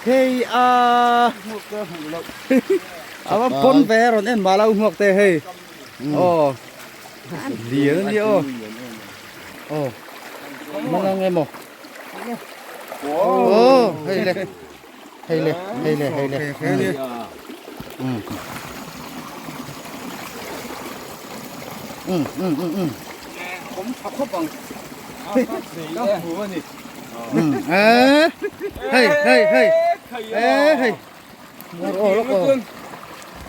Khei a a va pawn ve rawn en mah la u hmuak te hei aw lian a nia aw aw hmang ang emaw aw hei le hei le hei le hei le um um um um um Awm tha khawp ang. Ka hmu a ni. Eh hei hei hei eh hei Ngawr lawk aw.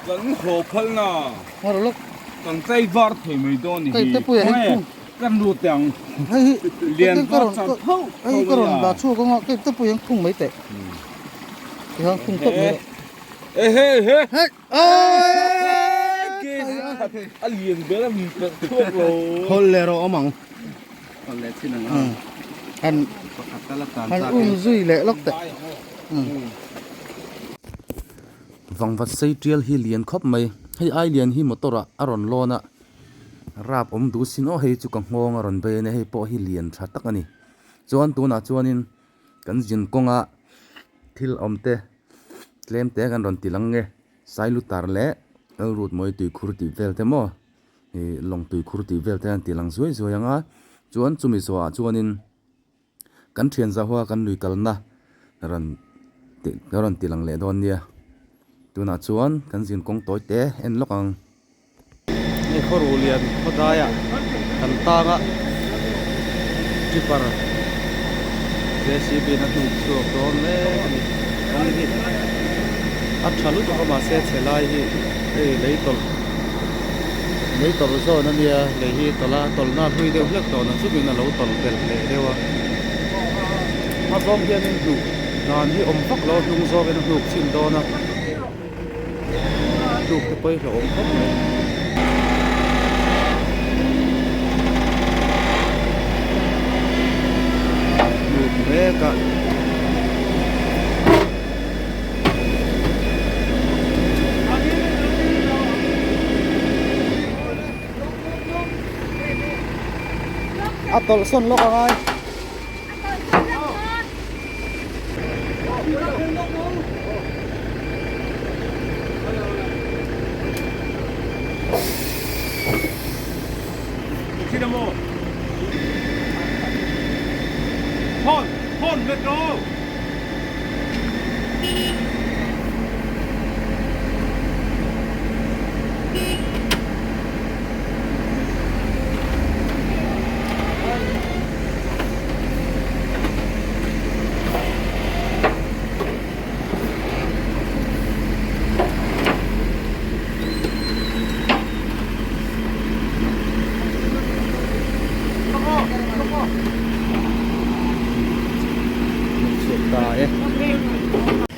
Kan haw phal na. Ngawr lawk. Kan chai var thei mai dawn ni hi. Kai te pui hei khung. Kan lut teh ang. Hei hi. Lian var chan tho. Hei ka rawn la chhuak anga kai te pui ang khung mai teh. Tiang khung tawp mai. Eh he he. Hei. A lian ber a min perh chhuak lo. Hawl leh rawh awm ang. Hawl leh chin ang a. Han Pakhat tal a tan han um zui leh lawk teh. Vangvat sei tial hi lian khawp mai. Hei ai lian hi motor ah a rawn lawn a, rap awm duh sin aw hei chu ka nghawng a rawn bei a nia hei pawh hi lian tha tak a ni. Chuan tunah chuanin kan zin kawnga thil awm te tlem te kan rawn ti lang nge Sailutar leh Lalrutmawi tuikhur tih vel te maw ih lawng tuikhur tih vel te an ti lang zuai zuai ang a chuan chumi zawhah chuanin kan thian zahua kan lui kalna rawn tih ka rawn ti lang leh dawn nia tunah chuan kan zin kawng tawi te en lawk ang. Hei khawruh lian khawdaiah kan tang a tipper JCB in a hnuk chhuak dawn mek a ni kawng hi a tha lutuk a mahse chhe lai hi hei lei tawlh lei tawlh zawn a nia lei hi tawlh a tawlhna a hlui deuh hlek tawh na chungin a lo tawlh belh leh deuh a a zawng hianin hnuh dan hi awm vak lo a hnung zawngin a hnuk chhin dawn a. Tluk te pawh hi hlauhawm khawp mai. Hnuk mek a. A tawlh sawn lawk a ngai.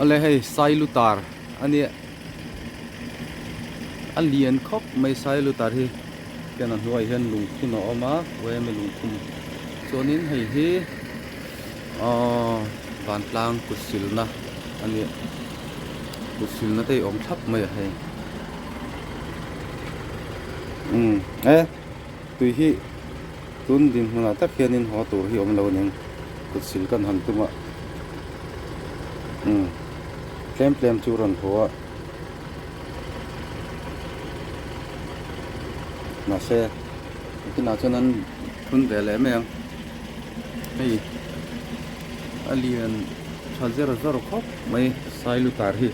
Awle hei Sailutar a nia a lian khawp mai Sailutar hi. Khian a hnuaiah hian lungphun a awm a uaime lungphun chuanin hei hi ahh vantlang kut silna a nia kut silna te hi awm thlap mai a hei umm e tui hi tun dinhmunah tak hianin haw tur hi awm lo a ning kut sil kan han tum a umm tlem tlem chu rawn haw a. Mahse tunah chuan an phun ve leh mai ang hei a lian tha zer zawr khawp mai Sailutar hi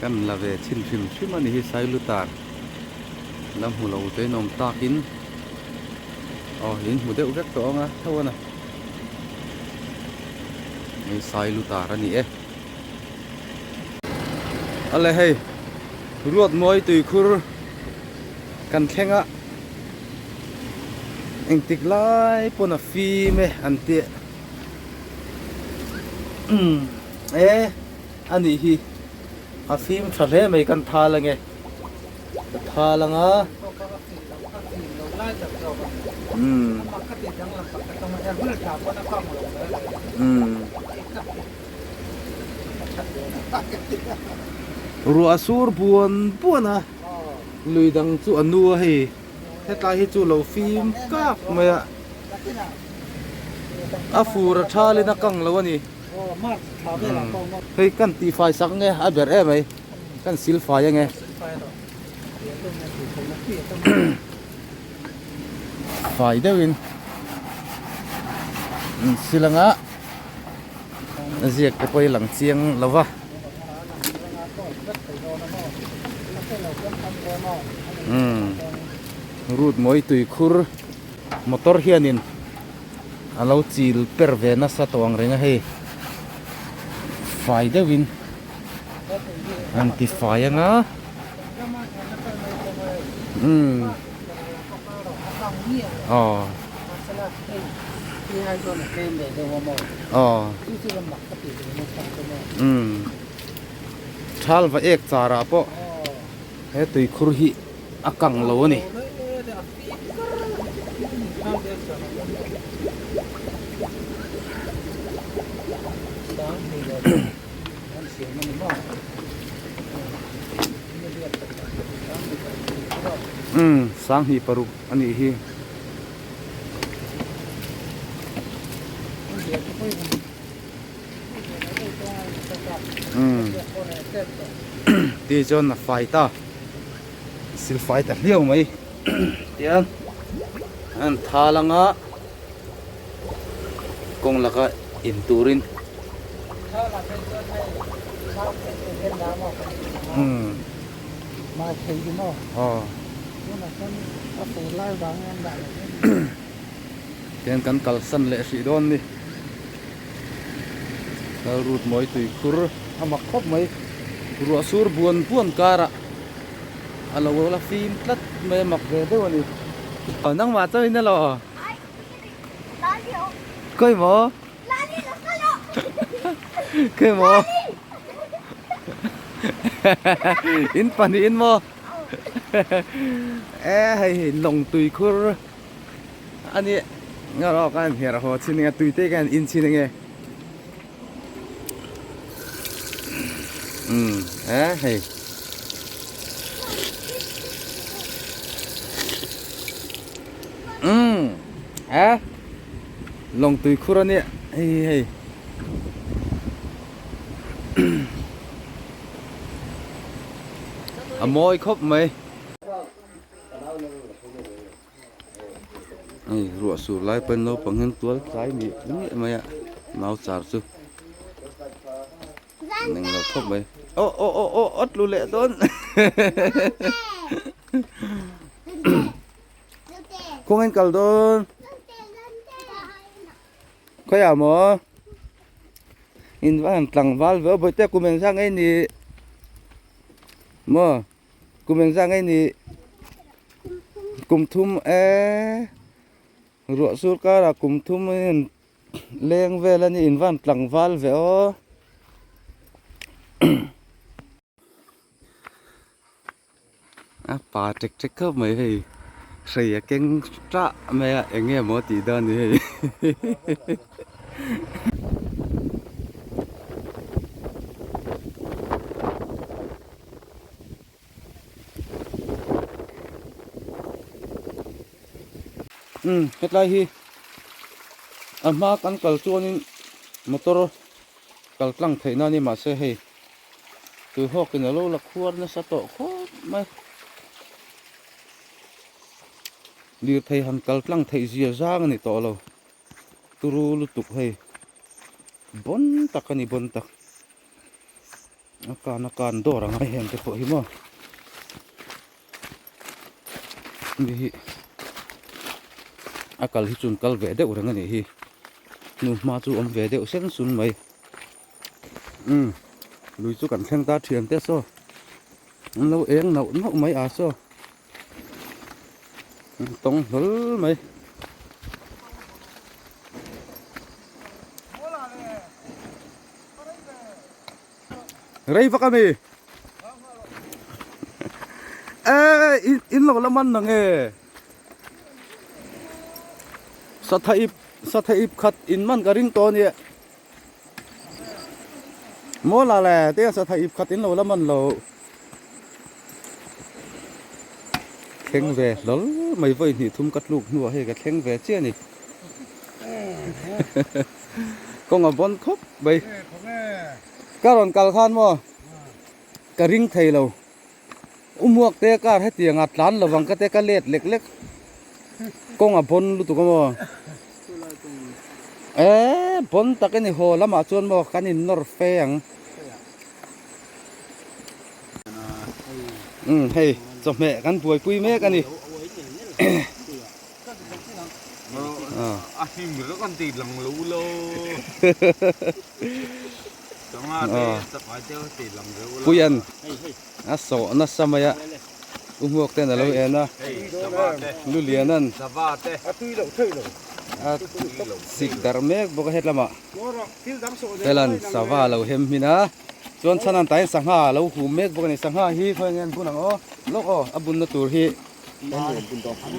kan la ve chhin hrim hrim a ni hi Sailutar la hmu lo te in awm takin aw in hmu deuh vek tawh ang a tho a na hei Sailutar a ni e. Ale hei Ruatmawi tuikhur kan thleng a engtik lai pawn a fim e an tih umm e a nih hi a fim tha hle mai kan thal ange ka thal anga umm umm. Ruah sur buan buan a lui dang chu a nu a hei hetlai hi chu lo fim kak mai a. A fur a thalin a kang lo a ni. Hei kan tihfai sak nge a ber em mai kan silfai ange. Fai deuhin sil anga ziak te pawh hi lang chiang lo va. Route mawi tui khur motor hianin a lo chil per ve nasa tawh ang reng a hei fai deuhin an ti fai anga umm aw aw umm thal va ek char ah pawh he tuikhur hi a kang lo a ni. Umm 26 a nih hi. Umm ti chuan a fai ta silfai ta hliau mai tian an thal anga kawng laka in turin umm aw tian kan kalsan leh hrih dawn ni kal rut mawi tui khur a mak khawp mai ruah sur buan buan karah a lo la fim tlat mai a mak ve deuh a ni aw nangmah chauhin a lo khawi maw khawi maw in pahnihin maw e hei hei lawng tui khur a ni nga rawk a inher haw chin enge tui te hian in chhin enge umm e hei umm e lawng tui khur a nia hei hei a mawi khawp mai. Hei ruah sur lai pawn naupang hian tual tlai miah miah mai a nau char chu an englo khawp mai aw aw aw aw a tlu leh dawn kawng in kal dawn khawiah maw in va han tlangval ve aw bawihte kum engzah nge ni maw. Kum engzah nge ni? Kum thum e ruah sur karah kum thum in leng vel a ni in van tlangval ve aw. A pa tek tek khawp mai hei hrei a keng tah mai a eng nge maw tih dawn ni hei. Umm hetlai hi a hma kan kal chuanin motor kal tlang theih na a ni mahse hei tui hawkin a lo la khuar nasa tawh khawp mai lirthei han kal tlang theih zia zang a ni tawh lo turu lutuk hei bawn tak a ni bawn tak. A kan a kan dawr ang a heng te pawh hi maw mi hi a kal hi chuan kal ve deuh reng a nih hi hnu hma chu awm ve deuh seng sung mai umm lui chu kan thleng ta thian te saw an lo eng nauh nauh mai a saw an tawng hlawl mai. Rei vak ami e in in lo la man na nge satha ip satha ip khat in man ka ring tawh ania maw la le te satha ip khat in lo la man lo thleng ve hlawl mai vawi hnih thum ka tluk hnuah hei ka thleng ve chiah a ni. Kawng a bawn khawp mai. Ka rawn kal khan maw ka ring thei lo. U Muak te car hetiang a tlan lovang ka te ka let lek lek. Kawng a bawn lutuk a maw. Eee bawn tak a ni haw lamah chuan maw kan in nawr fe ang. Umm hei chawhmeh kan buaipui mek a ni. A hnim rawk an tih lang lo lo. Sangha te chakai te an tih lang lo lo. Puian a sawh nasa mai a, U Hmuak ten a lo en a, Lulianan a sik darh mek bawk a hetlama Felan sava a lo hem hmin a, chuan chhan an tain sangha a lo hum mek bawk a ni, sangha hi khawi nge an bun ang aw, lawk aw a bunna tur hi.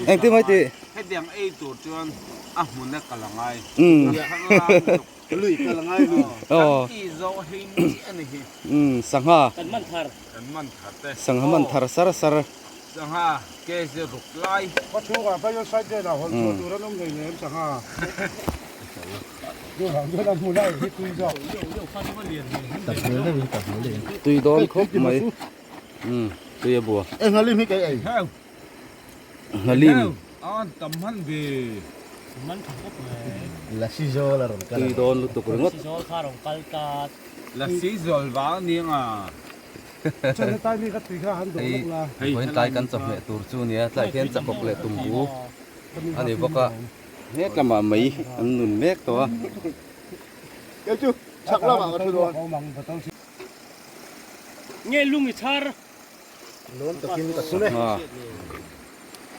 Engtin mai tih? Hetiang ei tur chuan a hmun a kal a ngai. Lui kal a ngai lui. Kan ti zawh hlim chiah a ni hi. Sangha. Kan man thar. Kan man thar te. Sangha man thar sar sar. Sangha kg ruk lai. Khaw chhungah Bayon side velah hawn chhuah tur an awm ngei ngei em sangha? Tui dawn khawp mai. Tui a bua. E nghalim hi kei ei. Nghalim. An tam han ve. Man tha khawp mai. Lasi zawl a rawn kal. Tui dawn lutuk ringawt. Lasi zawl kha a rawn kal ta. Lasi zawl vang a ni ang a. Chana tai mi kha tui kha han dawh lawk la. Hei vawiin tlai kan chawhmeh tur chu nia tlai hian chakawk leh tumbu a ni bawk a. Mek lamah mai an nun mek tawh a. Kei chu chhak lamah ka thu dawn. Nge lung i chhar. Lawm takin ka sum e.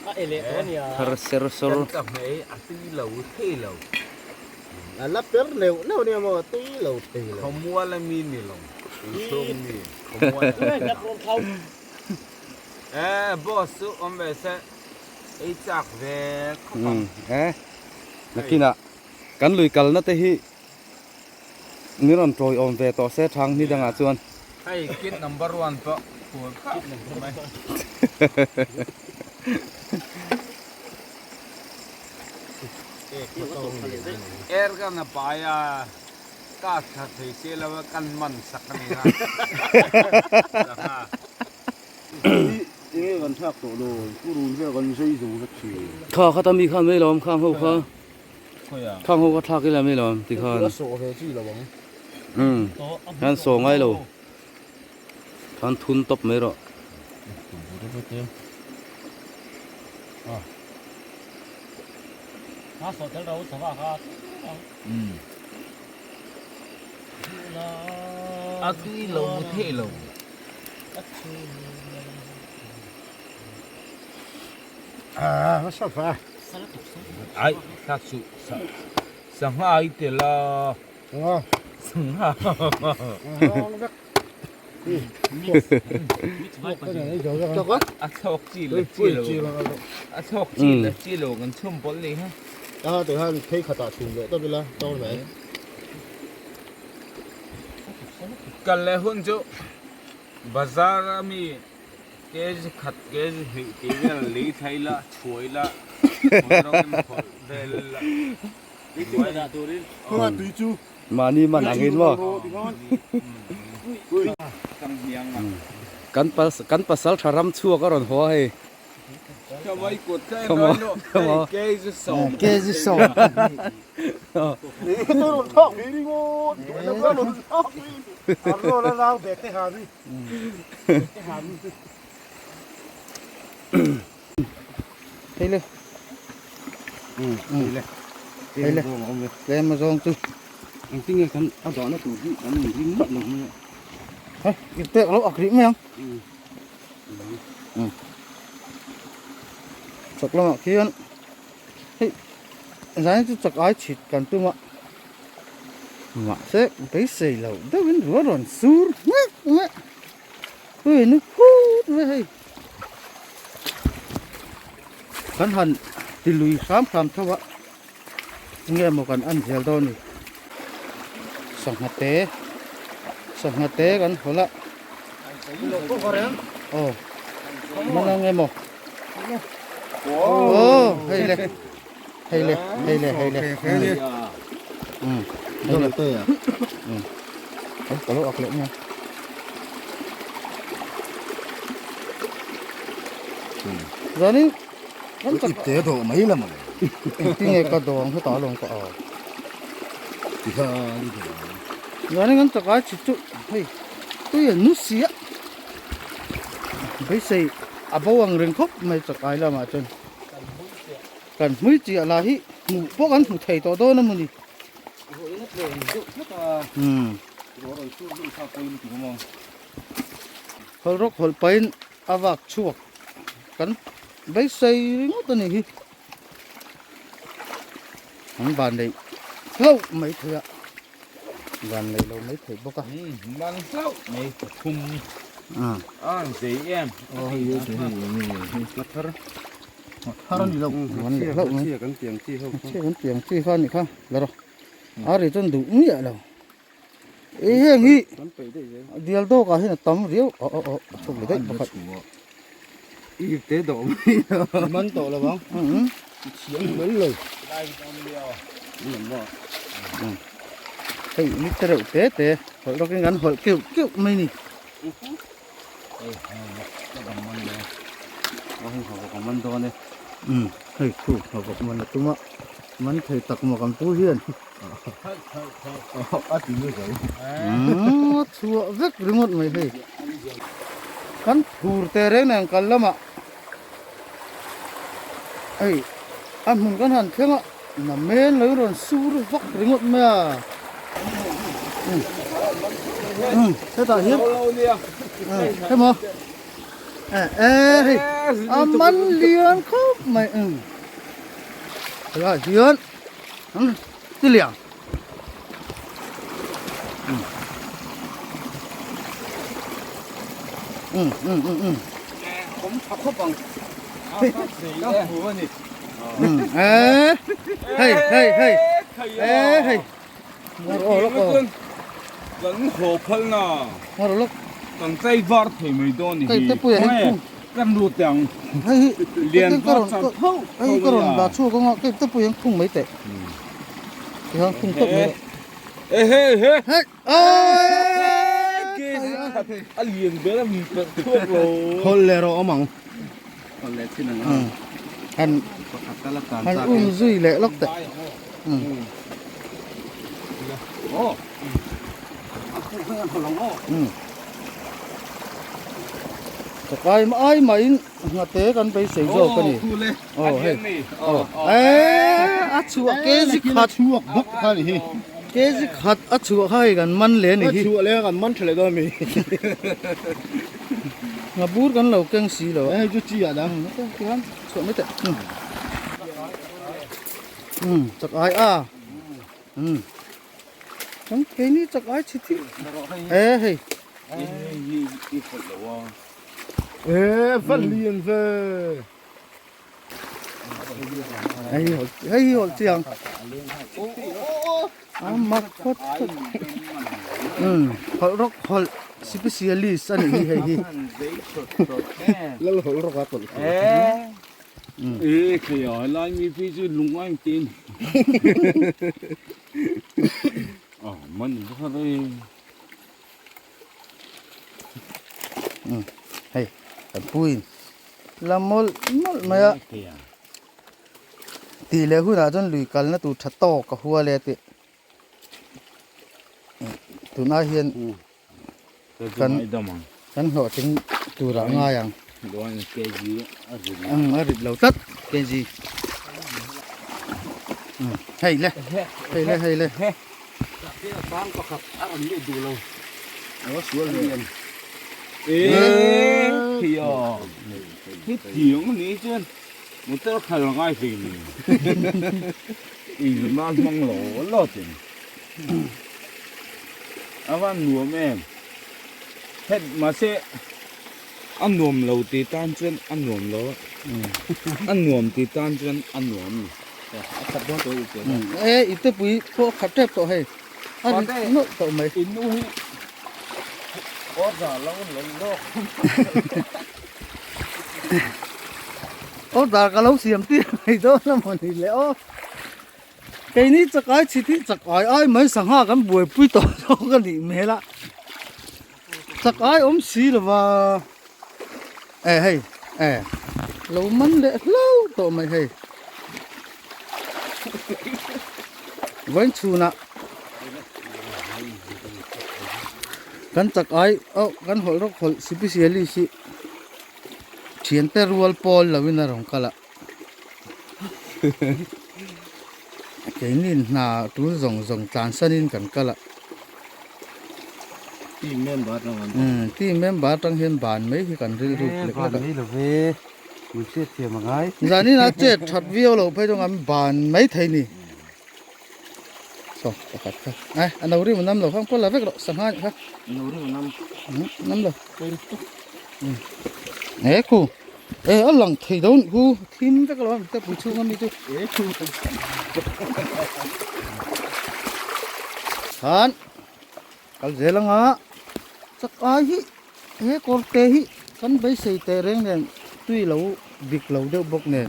A ele tawh ania. Thar ser sawr. Kan ka hmei a tui lo thei lo. A la per neuh neuh nia maw a tui lo thei lo. Khawmual a mi ni lo. Inchhung mi khawmual a mi lo. E boss chu awm ve se ei chak ve khawp ang. E nakinah kan lui kalna te hi Min rawn tawiawm ve tawh se thang ni dangah chuan. Hei kid number one pawh phur khap mai. Er kan a pai a, ka tha thei si lo a kan man sak a ni a. Enge kan thlak tawh lo, purun vel kan zai zo vek thin. Kha khata mi khan mai lawm khang ho kha. Khang ho ka thlak ila mai lo ti khan. A sawh ve chi lo ang. Um. Khan saw ngai lo. Khan thun tawp mai rawh. A saw tel ro chava kha. Um. A tui lo thei lo. Ah, a sa fa. Ai, thak su sangha ai tel a. Sangha. Sangha. A thlawk chi le chi lo. A thlawk chi le chi lo kan chhum pawlh ni ha. A ti khan phei khatah chhum leh tawp ila tawk mai. Kal leh hun chu bazar a mi Kg khat kg hnih tih vel lei thla ila chhuai ila hmun rawng in phawrh vel ila Mahni man angin maw kan kan pasal tha ram chhuak a rawn haw a hei Kg sawm Hei le hei le tlem a zawng chu engtin nge kan a dahna tur hi kan in ring miah lo mai a hei i pek lo ak rih mai ang chak lamah khian hei zan chu chak ai chhit kan tum a Mahse beisei loh deuhin ruah rawn sur nghek nghek ui ni phut mai hei kan han ti lui hram hram tho a enge maw kan en zel dawn ni sangha te sangha te kan hawlh a aw mana nge maw aw hei le hei le hei le hei le. Um. Hei le. Um. Hei ka lo ak leh nia. Zanin kan chak ipte dawh mai la mawle. Engtinge ka dawng hetah alawm ka au. Tihian i dawh ang. Zanin kan chak ai chi chu hei tui an nu si a. Beisei a bo ang reng khawp mai chak ai lamah chuan. Kan hmui chiah lah hi hmuh pawh kan hmu thei tawh dawn a maw ni. Hawlh rawk hawlh pahin a vak chhuak kan beisei ringawt a ni hi. An van neih hlauh mai thei a, van neih lo mai thei bawk a. Man hlauh mai pathum ni. A an zei em. Thar a ni lo. Man leh hlauh mai. Kan tiang chi ho kha. Kan tiang chi kha a nih kha. La rawh. A ri chuan duh miah lo. E heng hi dial dawk ah hian a tam riau. Aw aw aw a chhuk leh daih pakhat. I te dawh mai lo. Man tawh lo ang. Thiam hlawl lo. Hei mi te reuh te te hawlh rawkin kan hawlh keuh keuh mai ni. Umm hei khu havak man a tum a man thei tak maw kan pu hian umm a chhuah vek ringawt mai hei kan phur teh reng nen kal lamah hei a hmun kan han thleng a namen lo in rawn sur vak ringawt mai a umm umm hetah hian hemaw. E hei a man lian khawp mai eng helaiah hian an ti lian um um um um awm tha khawp ang ka hmu a ni um e hei hei hei e hei Kan haw phal na. Kan chai var thei mai dawn ni hi. Kan lut ang. Lian var chan tho tho mai a. Ka rawn dah chhuak anga kei te pui ang khung mai teh. Tihian khung tawp mai. E he he. A lian ber a mi perh thuak lo. Hawlh leh rawh awm ang. Hawlh leh chin ang a. Han Pakhat tal a tan han chak um zui leh lawk teh. Chakai ai maiin nghate kan beisei zawk a ni. Aw hei. Aw eh a chhuah kg khat chhuak bawk kha ni hi. Kg khat a chhuah kha hei kan man leh a ni hi. A chhuah leh kan man tha leh dawn a mi. Nghabur kan lo keng si lo a. Hei chu chi ah dang. Chhuah mai teh. Um chak ai a um chang keini chak ai chi thi e hei e van lian ve hei hei hol chiang a mak phawt phawt um hol rawk hol specialist ani hi hei hi lal hol rawk a tawlh E kei a lai mi phi chu lung ai tin. A man ni kha dei. Hei kan puin la mawlh mawlh mai a tih leh hunah chuan lui kalna tur tha tawk a hua leh a tih tunah hian kan kan hlawhtling tur ah ngai ang ang a rit lo tlat kg hei le hei le hei le Motor khal ngai hlei ni in man hmang lo lo tin a van nuam em het mahse a nuam lo ti tan chuan a nuam lo a a nuam ti tan chuan a nuam ni a khat dawn tawh i e i te pui pawh a khat tep tawh hei a ri nawlh tawh mai in nu hi order lo lei lawk order ka lo siam tir mai dawn a maw ni le aw. Keini chakai chhit hi chakai ai mai sangha kan buaipui tawh zawk a nih hmel a. Chakai awm si lova e hei e lo man leh hlo tawh mai hei. Vawiin chhunah kan chakai oh kan hawlh rawk hawlh sipisialis hi thiante rual pawl lovin a rawn kal a. Keini hna tul zawng zawng tlansanin kan kal a. Team member atang an Team member atang hian ban mai hi kan rilru lek lek a. Ban mai lo ve, min hriat thiam a ngai. Zanin a chet that viau lo phei chuan kan ban mai thei ni. Saw pakhat kha. Ai a no rim a nam lo kha pawl la vek rawh sangha nih kha. No rim a nam. Nam lo. E khu. E a lang thei do nih khu thim vek lo a te pui chhung ami chu. E khu. Khan kal zel anga chak ai hi he kawr te hi kan beisei teh reng nen tui lo dik lo deuh bawk nen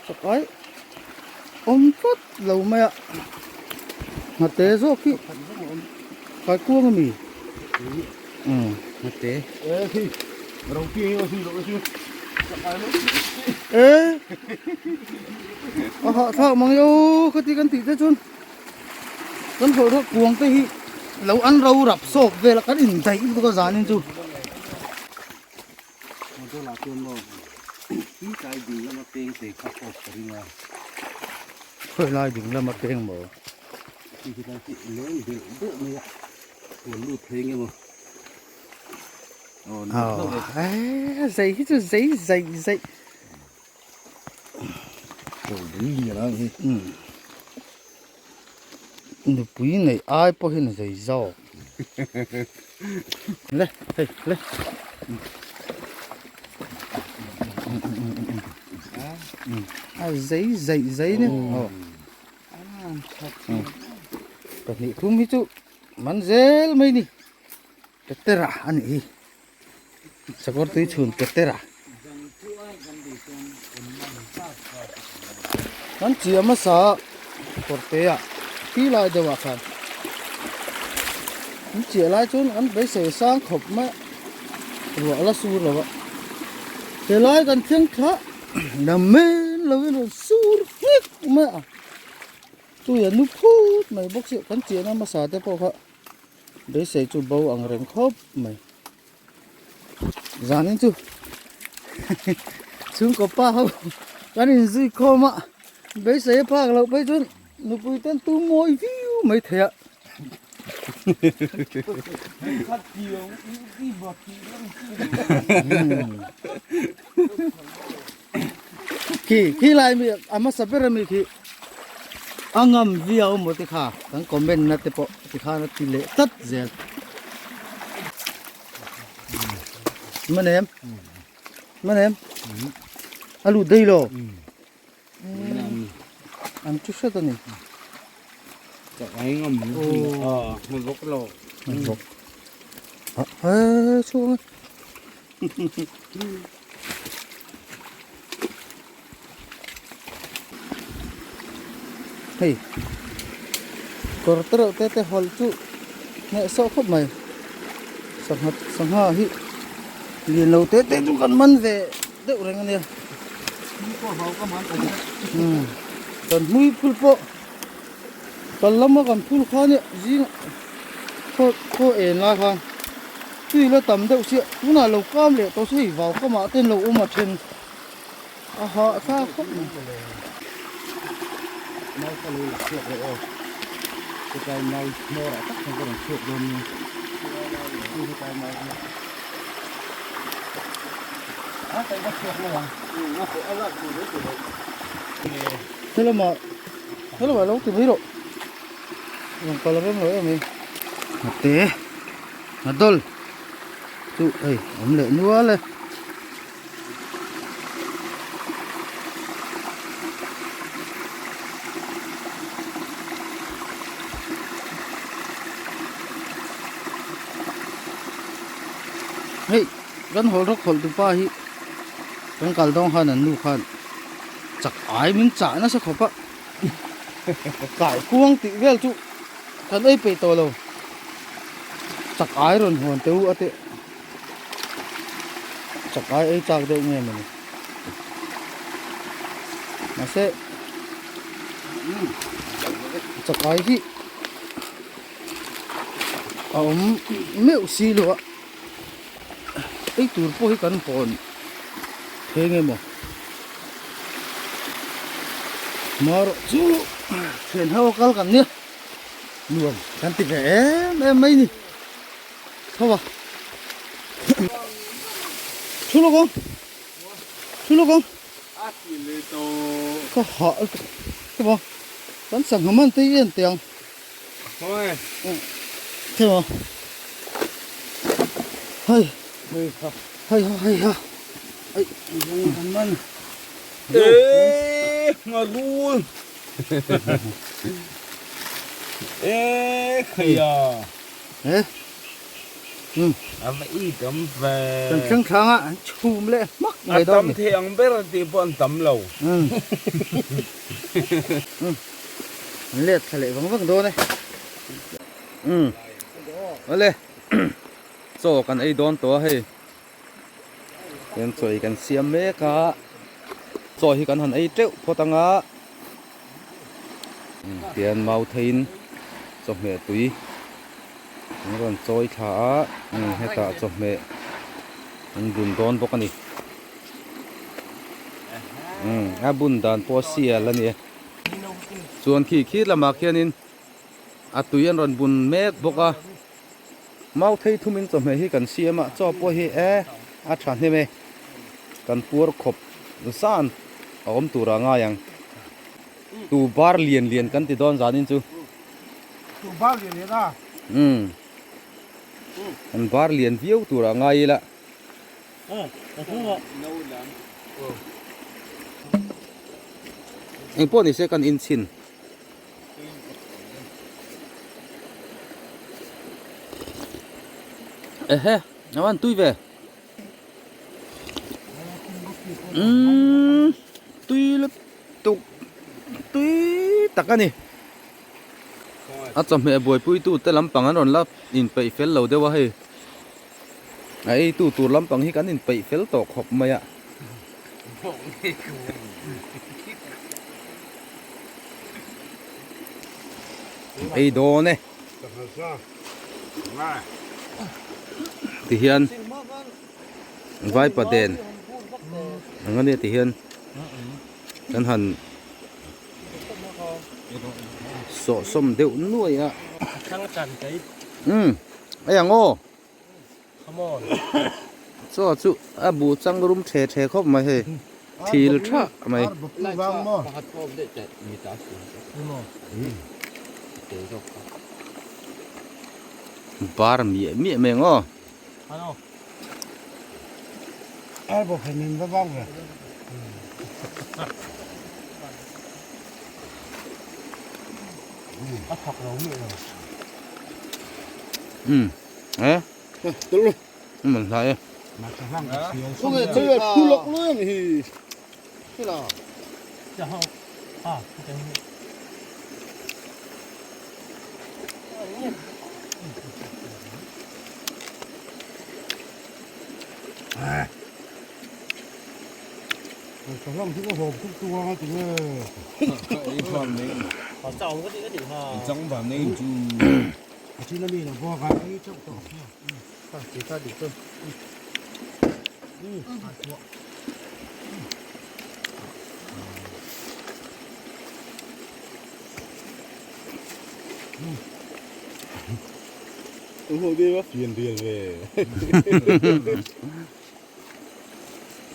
chak ai awm tlat lo mai a nghate zawk hi kaikuang ami umm nghate e a hahthlak mang io khati kan tih te chuan kan hawlh rawk kuang te hi lo an ro rap sawk vel a kan indaih lutuk a zanin chu. Motor ah chuan maw tui tlai ding lama peng te kha off ka ring a. Khawi lai ding lama peng maw? Khi khi lai khi leng deuh deuh mai a, rawn lut thei nge maw? Aw ni hlauh e. Aw zei hi chu zei zei zei. Nupui neih ai pawhin zei zawk. Le hei le. A zei zei zei ni. Pahnih thum hi chu man zel mai ni. Petera a nih hi. Sakawr tui chhun Petera. Kan chiah hmasa kawr te ah ti lai deuh ah khan an chiah lai chuan an beisei sang khawp mai a ruah la sur lo a helai kan thleng thla namen lo in rawn sur nghek mai a tui a nu phut mai bawk si kan chiahna hmasa te pawh kha. Beisei chu bo ang reng khawp mai. Zanin chu chhungkaw pa ho kan inzui khawm a, beisei a phak loh phei chuan nupui ten tu mawi viau mai thei a. Khi khi lai mi a hmasa ber ami khi a ngam viau maw te kha kan comment na te pawh ti khan a ti leh tlat zel man em man em a lut daih lo an chu hret a ni a chhung a. Hei kawr te reuh te te hawlh chu hneh sawh khawp mai sangha sangha hi lian lo te te chu kan man ve deuh reng a nia umm kan hmui phul pawh kal lama kan phul kha nia zing khaw khaw en lai khan tui la tam deuh chiah tunah lo kam leh tawh se hei vau kamah te an lo awm a then a hah thlak khawp mai. Mau ka lo la chhuak leh aw chutlai mau hmawr ah tak khan ka rawn chhuak dawn nia chu hetlai mau hi a kaih va chhuak mai ang. Helamah helamah lo ti mai rawh. Rawn kal rem lo em mai. Ngate ngadawl chu hei awm leh nual e. Hei kan hawl rawk hawlh tupa hi kan kal dawng khan an nu khan chak ai min chah nasa khawp a. Kai kuang tih vel chu kan ei peih tawh lo. Chak ai rawn hawn teh u a teh. Chak ai ei chak deuh nge mawni. Mahse chak ai hi a awm meuh si lo a. Ei tur pawh hi kan hawn thei nge maw marawh chu thian ho a kal kan nia nuam kan ti ve em em mai ni tho a thu lawk ang thu lawk ang ka hah te maw kan sangha man te hi en teh ang. Thế mà Hay Hay ha hay ha Ai man Ê ngarul Ê khia Ê A va i tam ve Kan thleng thlang a an chhum leh hmak mai dawn A tam thei ang ber tih pawh an tam lo. An let thla leh vang vang dawn e. Umm awle chaw kan ei dawn tawh a hei hian chaw hi kan siam mek a chaw hi kan han ei teuh phawt ang a tihian mau theiin chawhmeh tui an rawn chawi thla a hetah chawhmeh an bun dawn bawk a ni a bun dan pawh a sial a ni e. Chuan khi khi lamah khianin a tui an rawn bun mek bawk a, mau thei thumin chawhmeh hi kan siam a, chaw pawh hi e a tha hnem e, kan puar khawp zan a awm tur ah ngai ang, tu bar lian lian kan ti dawn zanin chu. Tu bar lian lian a? Umm, kan bar lian viau tur ah ngai ila. Eng pawh ni se kan inchhin. Ehe, a van tui ve. Umm, tui lutuk, tui tak a ni. A chawhmeh buaipuitu te lampang an rawn la inpeih fel lo deuh a hei. A eitu tur lampang hi kan inpeih fel tawh khawp mai a. Ei dawn e. Tihian vaipa den ang ania tihian kan han sawhsawm deuh nuai a. Umm ei ang aw. Chaw chu a buh chang rum the the khawp mai hei thil tha mai. Bar miah miah mai ang aw. Umm e man hlai e.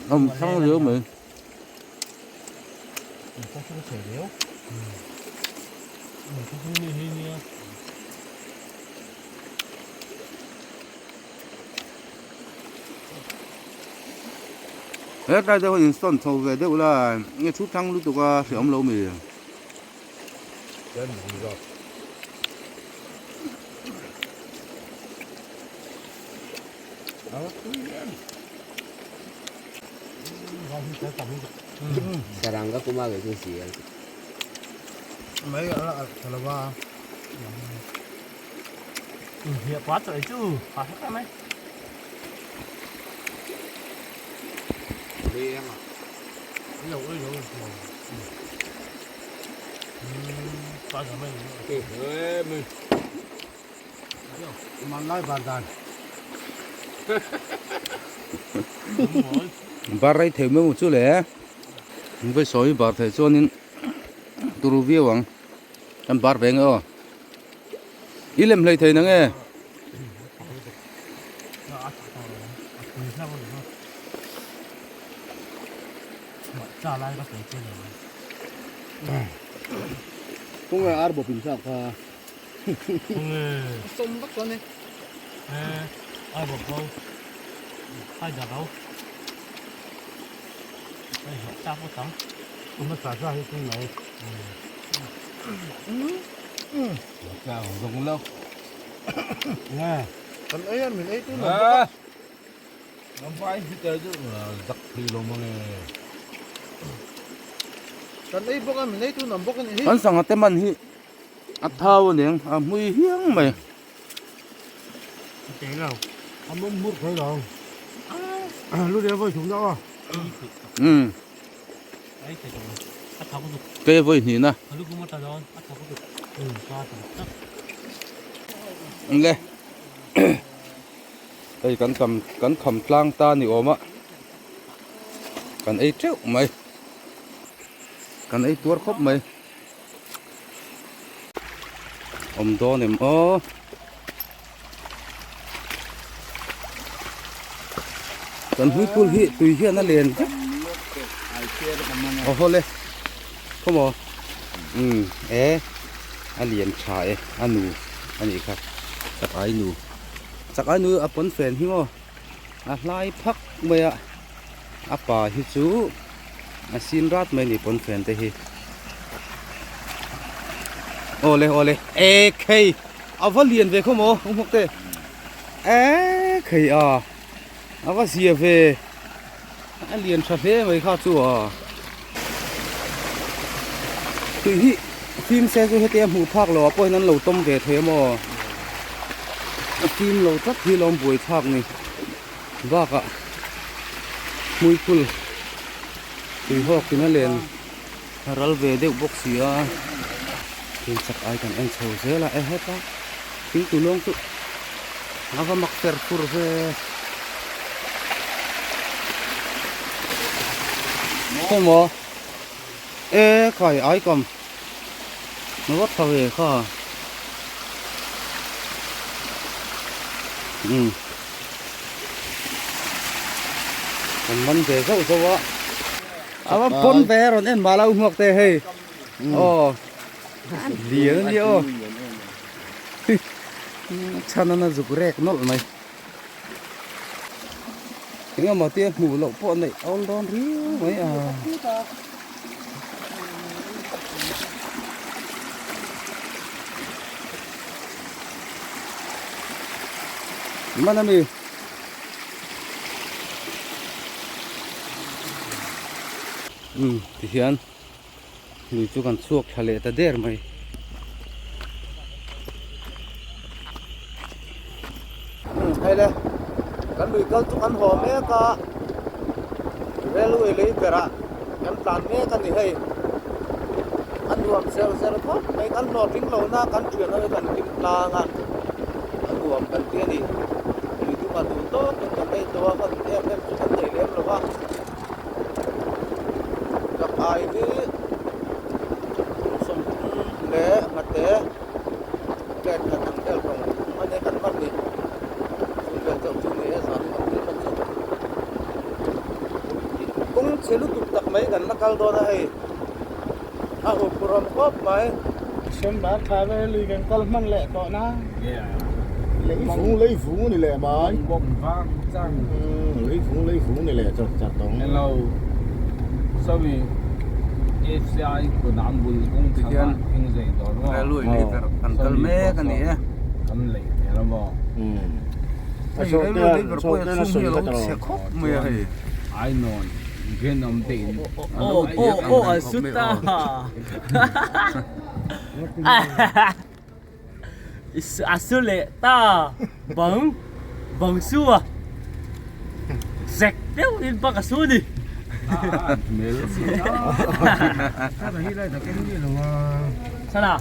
Ông thăng liễu mình. He tlai te pawh in sawn chho ve deuh la nge thu thang lutuk a hreawm lo mi. Mai a la alh tha lo va. Inhliah pah chaw ei chu a hre ta mai. Leng a. Lo ui lo lo. Pa za mai. Man lai bar dan. Bar rei thei mai mu chu le. Vai sawi bar thei chuanin turu viau ang. Kan bar ve nge aw. I lem hlei thei na nge. Kung ar bo pin sak kha. Som vak chuan e. Ai bo bo. Ai da bo. Ai ho ta bo tam. Uma cha cha hi tung mai. Cha zong lo. Nè. Kan ei an min ei tu no. Nam vai hi te chu zak thei lo mang e. Kan ei bawk a min ei tu nam bawk a nih hi. Kan sangha te man hi a thau a niang a hmui hiang mai. A mawm hmur thei lo. Lu leh vawi thum deuh a. Umm. Kei vawi hnih na. Le. Hei kan kam kan kham tlang ta ni awm a kan ei teuh mai kan ei tuar khawp mai awm dawn em aw kan hmuiphul hi tui hian a len vek aw hawle khawmaw umm e a lian tha e a nu a nih kha chak ai nu. Chak ai nu a pawn fen hi maw a hlai phak mai a a pa hi chu a sin rat mai a ni pawn fen te hi awle awle e khei a va lian ve khaw maw u hmawk te e khei a a va zia ve a lian tha hle mai kha chu a tui hi fim se chu heti a hmuh phak loh ah pawh hian an lo tawm ve thei a maw a fim lo tlat hi lo buai thlak ni bakah hmuiphul tui hawk in a len ral ve deuh bawk si a thil chak ai kan en chho zel a e heta thingtui lawng chu a va mak fer fur ve. Khawimaw e khai ai kam na va tha ve kha umm kan man ve zauh zauh a a va pawn ve rawn en mah la u hmuak te hei aw lian a nia aw chhan a na zuk rek nawlh mai. Eng emaw tia hmuh loh pawh neih awl dawn riau mai a. Mana mi? Umm tihian lui chu kan chhuak thla leh ta der mai. Hei le kan lui kal chu kan haw mek a railway lei berah kan tlan mek a ni hei a nuam zer zer khawp mai kan hlawhtling lo na kan thian ho hi kan hlim tlang a a nuam kan ti a ni lui duma duh tawk in kan ei tawh a kan em em chu kan nei lem lo va. Chak ai hi 30 leh ngate plate khat ang vel tawng a nia kan hman ni chung vel chauh chu ni e zan khat thil kha chu kawng chhe lutuk tak mai kan la kal dawn a hei a hup rawm khawp mai. December thla vel lui kan kal hman leh tawh na. Lei vung lei vung ni leh mai. Bawm vang chang. Lei vung lei vung ni leh char char tawng. Hello. Sorry. ACI kunam bul kawng Tihian chhangah thing zei dawr maw? Railway lei ber kan kal mek a ni e. Kan lei hmel a maw? Hei railway lei ber pawh hi a chhung hi a lo chhe khawp mai a hei. Ai nawn Vietnam te in Aw aw aw a sut ta. A su leh ta bang bang su a zek deuh in bang a su ni. Sana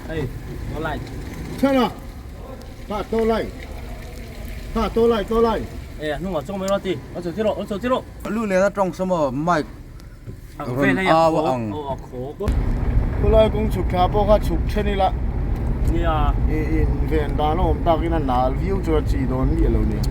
Hey, go lại. Sana. Ta to lai. Ta to lai to lai. Ê, hnungah chuan mai rawh ti. A chho tirh rawh, a chho tirh rawh. Lu nen a tawng sawm aw mic rawn au a ang. Khulai kawng chhuk thla pawh kha chhuk then ila i in ven dan a awm takin a nal viau chuan a chi dawn miah lo nia.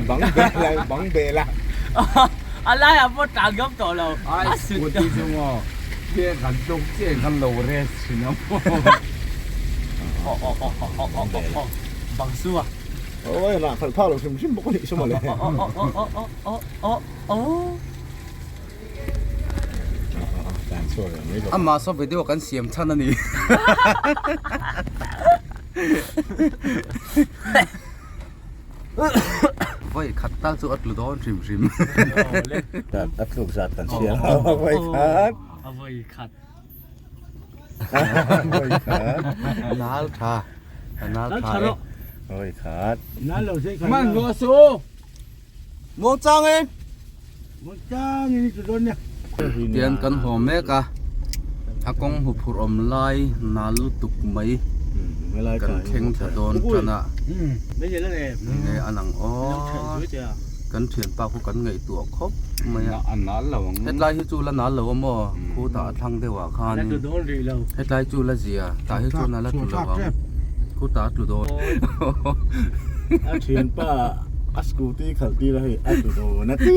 Bang be la bang be la. A laiah pawh tlan ngam tawh lo. A sut ti chu maw che kan tluk che kan lo rest thin a maw. Bang su a. Oi lah khalh phak lo hrim hrim bawk a nih chu mawle. Amah saw video kan siam chhan a ni. Vawi khat tal chu a tlu dawn hrim hrim. A tluk zat kan siam a vawi khat. A vawi khat. Vawi khat. Nal tha. Nal tha e. Vawi khat. Man hlawh su. Muang chang in. Muang chang in i tlu dawn nia. Tian kan haw mek a, a kawng huphurh awm lai nal lutuk mai kan thleng thla dawn tan a, enge a lang aw, kan thianpa khu kan ngaihtuah khawp mai a, hetlai hi chu la nal lo a maw, khutah a thlang deuh ah khanin hetlai chu la zia, tah hi chuan a la tlu lo ang, khutah a tlu dawn. A thianpa. A scooty khalh tir a hei a tlu dawn a ti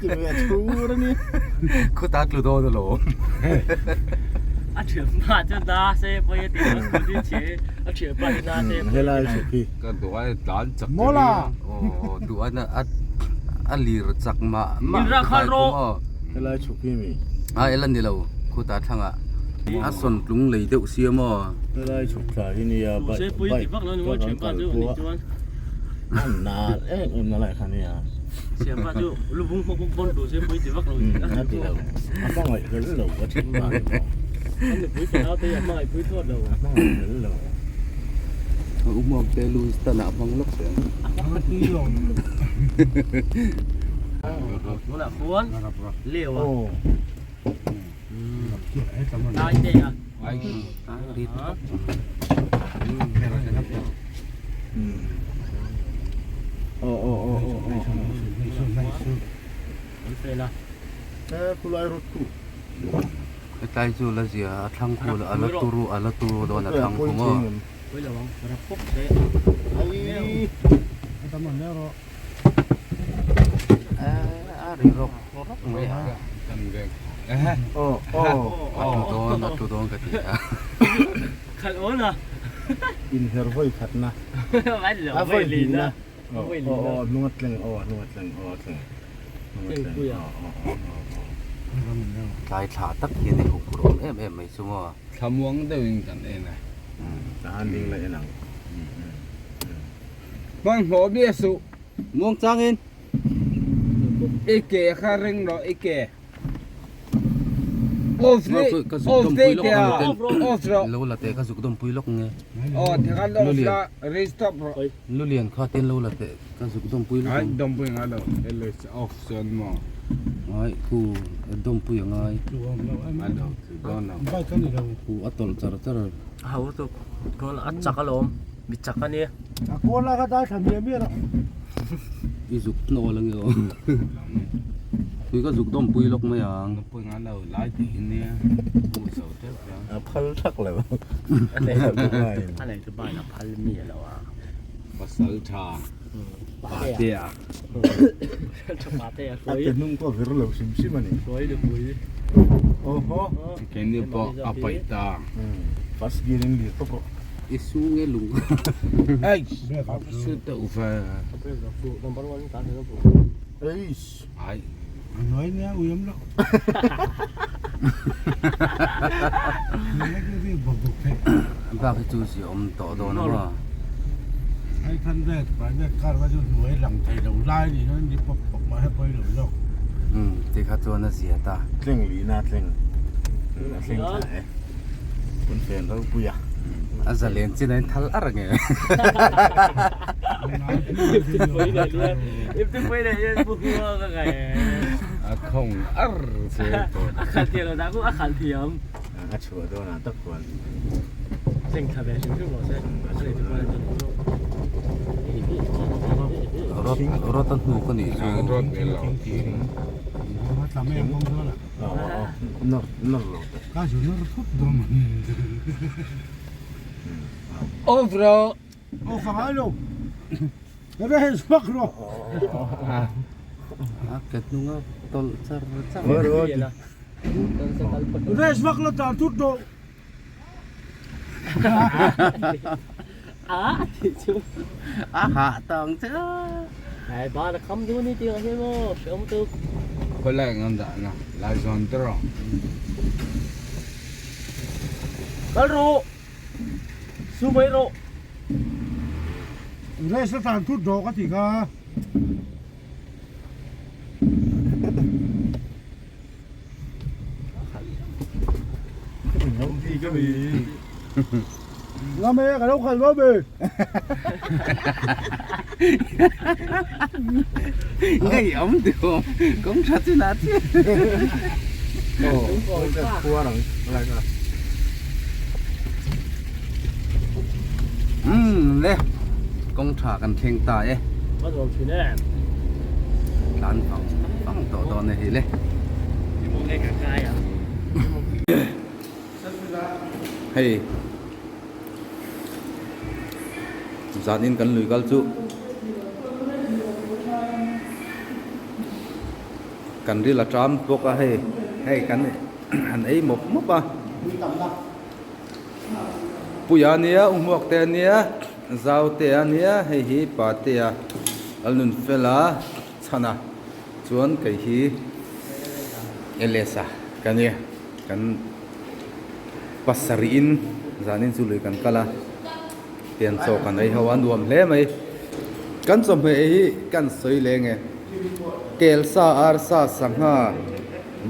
ti mai a chhur a ni. Khawta tlu dawn alawm. A thianpa chu na se pawi a ti lo scooty chhe a thianpa hi na se pawi a Helai chhuk hi. Ka duh ai tlan chak Mawla. Aw duh ai a a lir chak mah mah. In rak khan rawh. Helai chhuk hi mi. A ela ni lo khutah thlangah a sawn tlung lei deuh sia maw. Helai chhuk thla hi nia bike bike kan kal pawh a. An nal em em na lai kha nia. Siampa chu lubung hmawk bawk bawn tur se pui ti vak lo ni. A ti lo. A hmangaih hlel lo a thin pa ni maw. An nupui fanau te hi a hmangaih pui thlawt lo. A hmangaih hlel lo. A umak te lu stan ah a hmang lawk zel. Tunah khuan leu a. Lai te a. Hetlai chu la zia a thlang khu a la turu a la turu dawn a thlang khu maw. A ri rawk rawk mai a. A tlu dawn a tlu dawn ka ti a. Khalh awn a. Inher vawi khatna. A vawi lina. A vawi lina. Aw hnung a tleng aw hnung a tleng aw a tleng. Hnung a tleng aw aw aw aw. Tlai thla tak hian i huphurh awm em em mai chu maw. Thlamuang deuhin kan en a. Tahan ding la en ang. Hmanhmawh biak suh. Muang changin. I ke kha ring rawh i ke. Off rih off daih teh a off rawh. Lo la teh ka zuk dawmpui lawk nge. Aw tikhan off la restop rawh. Lulian kha ten lo la teh ka zuk dawmpui lawk ang. Dawmpui ngai lo hello off chuan maw. Ngai khu dawmpui a ngai. A lo tlu dawn lo. Khu a tawlh char char. A ho chu a chak alawm. Mi chak a nia. A kual a ka dai thla miah miah lo. I zuk hnawl ange aw. Tui ka zuk dawmpui lawk mai ang. Dawmpui ngai lo lai tih hi nia. Hmuh zo teuh la. A phal thak lo. A nei a nei chu bain a phal miah lo a. Pasal tha. Patea. Tha patea. A ke hnung pawh vir lo hrim hrim a ni. Hruai nupui. Oho. Keini pawh a paih ta. First gear in lir tawp rawh. I su nge lung. Ei! Su teuh ve. Number one tan hian a bu. Eish. Ai. Noi nia uyam lo. Bak hi chu zia awm tawh dawn a maw. Ai khan vet private car va chu hnuai lang thei lo lai ni chuan ni pawp pawp mah he pawi lo zawk. Umm ti kha chuan a zia ta. Tleng lihna tleng a thleng thla e. Pawnfen ropui a. A zalen chin a in thal ar nge. A khawng ar che tawh. A khalh thiam lo dah ku a khalh thiam. A chhuah dawn ah tak khuan. Thleng thla ve hrim hrim rawh se. A nei chu pawn a tin zawk. Rot rot a hnuk a nih chu. Rot ve lo. Over. A ke hnunga tawlh char char. A tih chu. A hah tawng che a. Ai ba la kham du ni tiang hian maw hreawm tuk. Khawlai ngam dah na lai zawn te rawh. Kal rawh. Su mai rawh. Race a tlan thut rawh ka ti kha. Ngam e, ka lo khalh dawn e. Ngei awm duh kawng tha chu na chiah. Umm le kawng tha kan thleng ta e. Tlan vang vang tawh dawn a hi le. Hei zanin kan lui kal chu kan ril a ṭam bawk a hei hei kan han ei mawp mawp a puia ania u hmuak te ania zau te ania hei hi pa te a Lalnunfela chhana chuan kei hi Elesa ka nia kan pasarih in zanin chu lui kan kal a tian chaw kan ei ho a nuam hle mai kan chawhmeh hi kan sawi leng e kel sa ar sa sangha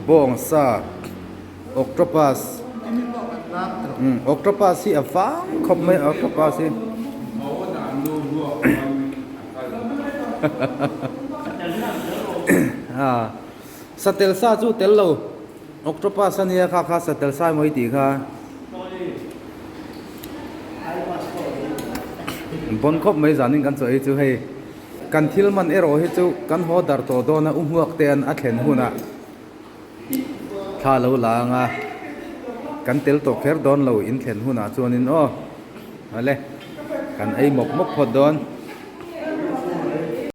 bawng sa octopus umm octopus hi a vang khawp mai octopus hi satel sa chu tel lo. Octopus a nia kha kha satel sai mawi tih kha bon khawp mai zanin kan chaw ei chu hei kan thil man erawh hi chu kan haw dar tawh dawn a u hmuak te an a thlen hunah thla lo la anga kan tel tawh kher dawn lo in thlen hunah chuanin aw awle kan ei mawp mawp phawt dawn.